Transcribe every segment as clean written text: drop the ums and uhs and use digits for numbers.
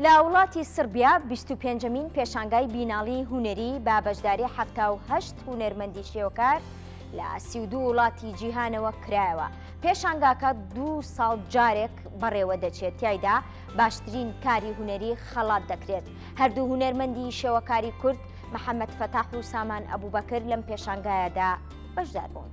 لە وڵاتی سڕبیا 25مین پێشانگای بیناڵی هونەری بە بەشداری 78 هونەرمەندی شێوەکار لە 32 وڵاتی جیهانەوە کرایەوە. پێشانگاکە دوو ساڵ جارێک بەڕێوە دەچێت تیایدا باشترین کاری هونەری خەڵات دەکرێت. هەردوو هونەرمەندی شێوەکاری کورد محەمەد فەتاح و سامان ئەبوبەکر لەم پێشانگایەدا بەشدار بوون.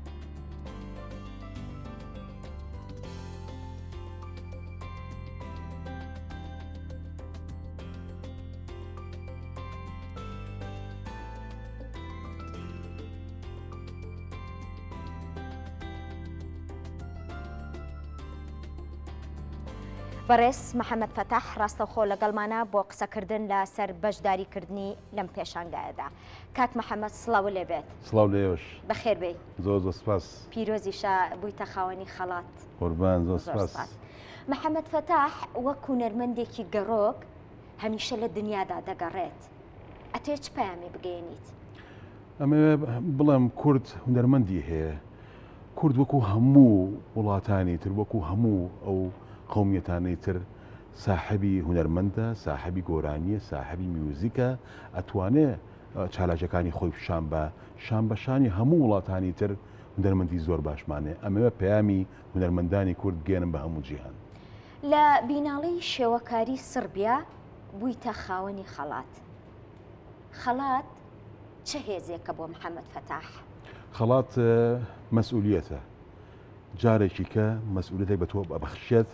بەڕێز محەمەد فەتاح ڕاستەوخۆ لەگەڵمانە بۆ قسەکردن لە سەر بەشداریکردنی لەم پێشانگایەدا. کاک محەمەد سڵاو لێ بێت. سڵاو لێوەش. بەخێر بێی. زۆر زۆر سپاس. پیرۆزیشە بوویتە خاوەنی خەڵات. قوربان زۆر سپاس. محەمەد فەتاح وەک هونەرمەندێکی گەڕۆک هەمیشە لە دنیادا دەگەڕێت. ئەتەوێ چ پەیامێ بگەیەنیت؟ ئەمەوێ بڵێم کورد هونەرمەندی هەیە. کورد وەکو هەموو وڵاتانی تر وەکو هەموو ئەو قەومیەتانەی تر ساحەبی هونەرمەندە، ساحەبی گۆرانیە، ساحەبی میوزیکە، ئەتوانێ چالاکیەکانی خۆی پیشان با، شان بە شانی هەموو وڵاتانی تر هونەرمەندی زۆر باشمان هەیە، ئەمەوێ پەیامی هونەرمەندانی کورد بگەیەنم بە هەموو جیهان. لە بیناڵی شێوەکاری سڕبیا بوویتە خاوەنی خەڵات. خەڵات چ هێزێکە بۆ محەمەد فەتاح؟ خەڵات مەسئولیەتە. جارێکی کە مەسئولیەتێک بە تۆ ئەبەخشێت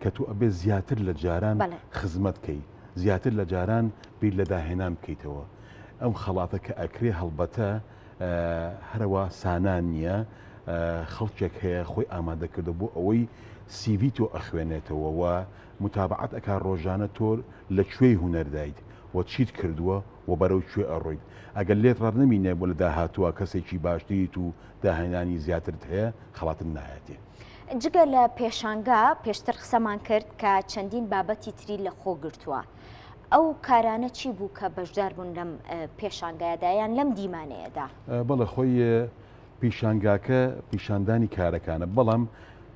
کە تۆ ئەبێ زیاتر لە جاران خزمەت کەی، زیاتر لە جاران بیر لە داهێنان بکەیتەوە. ئەم خەڵاتە کە ئەکرێ هەڵبەتە هەروا سانا نییە، خەڵکێک هەیە خۆی ئامادە کردوە بۆ ئەوەی سیڤی تۆ ئەخوێنێتەوە و متابەعەت ئەکا ڕۆژانە تۆ لە کوێی هونەردایت و چیت کردووە و بەرەو کوێ ئەڕۆیت. ئەگەر لێت ڕانەمینێ بۆ لە داهاتووە کەسێکی باشتریت و داهێنانی زیاترت هەیە خەڵاتت نایەتێ. جگە لە پێشانگا پێشتر قسەمان کرد کە چەندین بابەتی تری لە خۆ گرتووە. ئەو کارانە چی بوو کە بەشدار بوون لەم پێشانگایەدا یان لەم دیمانەیەدا؟ بەڵێ خۆی پیشانگاکە پیشاندانی کارەکانە بەڵام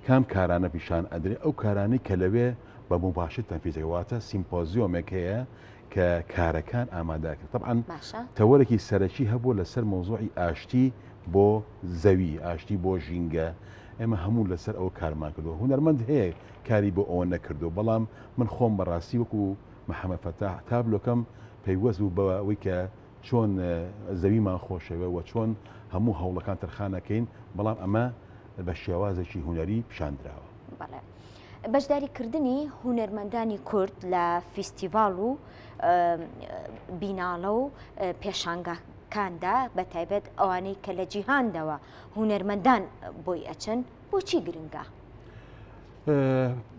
کام کارانە پیشان ئەدرێ ئەو کارانەی کە لەوێ بە موباشر تەنفیز دەکرێت واتە سیمپۆزیۆمێک هەیە کە کارەکان ئامادە ئەکرێت تەبعەن تەوەرێکی سەرەکی هەبووە لەسەر مەوزوعی ئاشتی بۆ زەوی ئاشتی بۆ ژینگە ئێمە هەموو لەسەر ئەوە کارمان کردووە هونەرمەند هەیە کاری بۆ ئەوە نەکردووە بەڵام من خۆم بەڕاستی وەکو محەمەد فەتاح تابلۆکەم پەیوەست بوو بەوەی کە چۆن زەویمان خۆشەوێ و چۆن هەموو هەوڵەکان تەرخان ئەکەین، بەڵام ئەمە بە شێوازێکی هونەری پیشان دراوە. بەڵێ. بەشداریکردنی هونەرمەندانی کورد لە فیستیڤاڵ و بیناڵە و پێشانگاکاندا بە تایبەت ئەوانەی کە لە جیهاندەوە هونەرمەندان بۆی ئەچن بۆچی گرنگە؟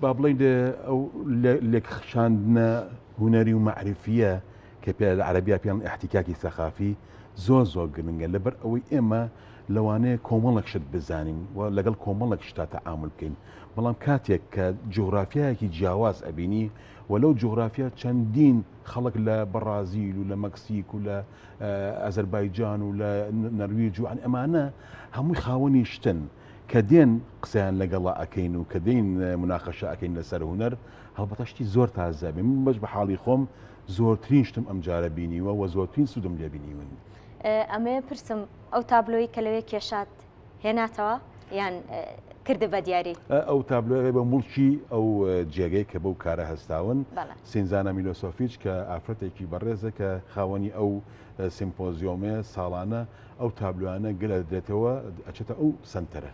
با بڵێین ئەو لێکخشاندنە هونەری و مەعریفییە کە پێ لە عەرەبیا پێیان ئیحتیکاکی سەقافی زۆر زۆر گرنگە لەبەر ئەوەی ئێمە لەوانەیە کۆمەڵێک شت بزانین و لەگەڵ کۆمەڵێک شتا تەعامل بکەین بەڵام کاتێک کە جوغرافیایەکی جیاواز ئەبینی و لەو جوغرافیا چەندین خەڵک لە بەڕازیل و لە مەکسیک و لە ئازەربایجان و لە نەرویج و ئەمانە هەمووی خاوەنی شتن کە دێن قسەیان لەگەڵا ئەکەین و کە دێین مناقەشە ئەکەین لەسەر هونەر هەڵبەتە شتی زۆر تازە بێ من بەش بە حاڵی خۆم زۆرترین شتم ئەم جارە بینیوە و زۆرترین سوودم لێ بینیون. ئەمەوێ پرسم ئەو تابلۆی کە لەوێ کێشات هێناتەوە یان کردت بە دیاری؟ ئەو تابلۆیە بە موڵکی ئەو جێگەی کە بەو کارە هەستاون سینزانا میلۆسۆفیچ کە ئافرەتێکی بەڕێزە کە خاوەنی ئەو سیمپۆزیۆمەیە ساڵانە ئەو تابلۆیانە گل ئەدرێتەوە ئەچێتە ئەو سەنتەرە.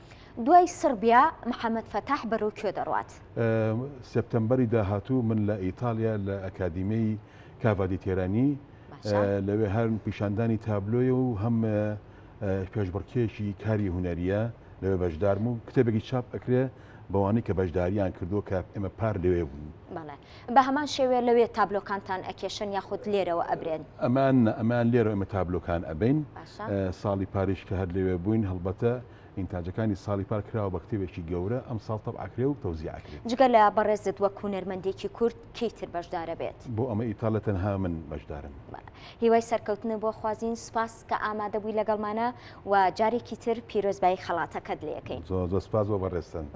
دوای سڕبیا محەمەد فەتاح بەرەو کوێ دەڕوات؟ سێپتەمبەری داهاتوو من لە ئیتاڵیا لە ئەکادیمیی کاڤا دی تێرانی لەوێ هەر پیشاندانی تابلۆیە و هەم پێشبڕکێیەکی کاری هونەرییە لەوێ بەشدارم و کتێبێکی چاپ ئەکرێ بەوانەی کە بەشداریان کردووە کە ئێمە پار لەوێ بووین. بەڵێ. بە هەمان شێوە لەوێ تابلۆکانتان ئەکێشن یاخود لێرەوە ئەبرێن؟ ئەمان نا، ئەمان لێرەوە ئێمە تابلۆکان ئەبەین. ساڵی پاریش کە هەر لەوێ بووین هەڵبەتە ئینتاجەکانی ساڵی پار کراوە بە کتێبێکی گەورە، ئەمساڵ تەبع ئەکرێ و تەوزیع ئەکرێت. جگە لە بەڕێزت وەک هونەرمەندێکی کورد کێی تر بەشدارەبێت؟ بۆ ئەمە ئیتاڵیا تەنها من بەشدارم. هیوای سەرکەوتنت بۆ خوازین، سوپاس کە ئامادە بووی لەگەڵمانا و جارێکی تر پیرۆزبایی خەڵاتەکەت لێ ئەکەین. زۆر زۆر سوپاس بۆ بەڕێزتان.